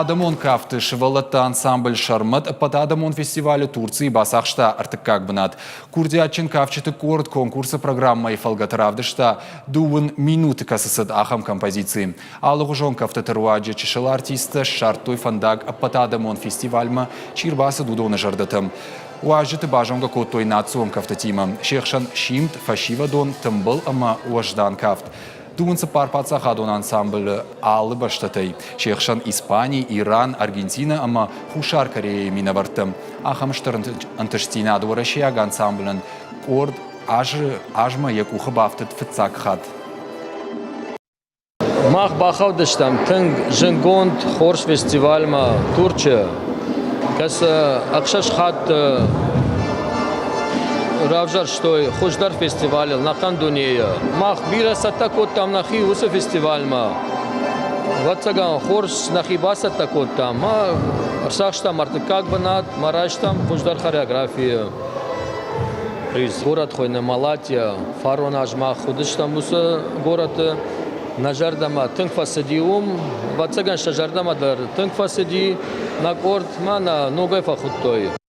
Адӕмон кафты сывӕллӕтты ансамбль «Сӕрмӕт» ӕппӕтадӕмон фестивалы Турцийы бацахста ӕртыккаг бынат. Курдиатджын кафджыты къорд конкурсы программӕйы фӕлгӕты равдыста дыууын минуты кӕцы цыд, ахӕм композици. Алыгъуызон кӕфтыты руаджы чысыл артисттӕ ссардтой фӕндаг ӕппӕтадӕмон фестивальмӕ, чи рбацыд, уыдоны зӕрдӕтӕм. Уазджыты базонгӕ кодтой национ кӕфтытимӕ. Се хсӕн симд, фӕсивӕдон, тымбыл ӕмӕ уӕздан кафт. Дыууын цыппар паддзахадон ансамблы алы бӕстӕтӕй, се хсӕн Испани, Иран, Аргентинӕ ӕмӕ Хуссар Кореяйы минӕвӕрттӕ. Ахӕм стыр ӕнтыстдзинад уӕрӕсейаг ансамблӕн къорд азы азмӕ йӕ къухы бафтыд фыццаг хатт. Мах бахаудыстӕм тынг зындгонд хорз фестивальмӕ Турчы, кӕцы ӕхсӕз хатты равзӕрстой хуыздӕр фестивалыл нӕхъӕн дунейы. Мах бирӕ цӕттӕ кодтам нӕхи уыцы фестивальмӕ. Ӕвӕццӕгӕн, хорз нӕхи бацӕттӕ кодтам. Ма ӕрцахстам ӕртыккаг бынат, ма райстам хуыздӕр хореографийы приз. Горӕт хуыйны Малатия. Фарон аз мах уыдыстӕм уыцы горӕты. Нӕ зӕрдӕмӕ тынг фӕцыди уым. Ӕвӕццӕгӕн, сӕ зӕрдӕмӕ дӕр тынг фӕцыди. Нӕ къордмӕ нӕ ногӕй фӕхуыдтой.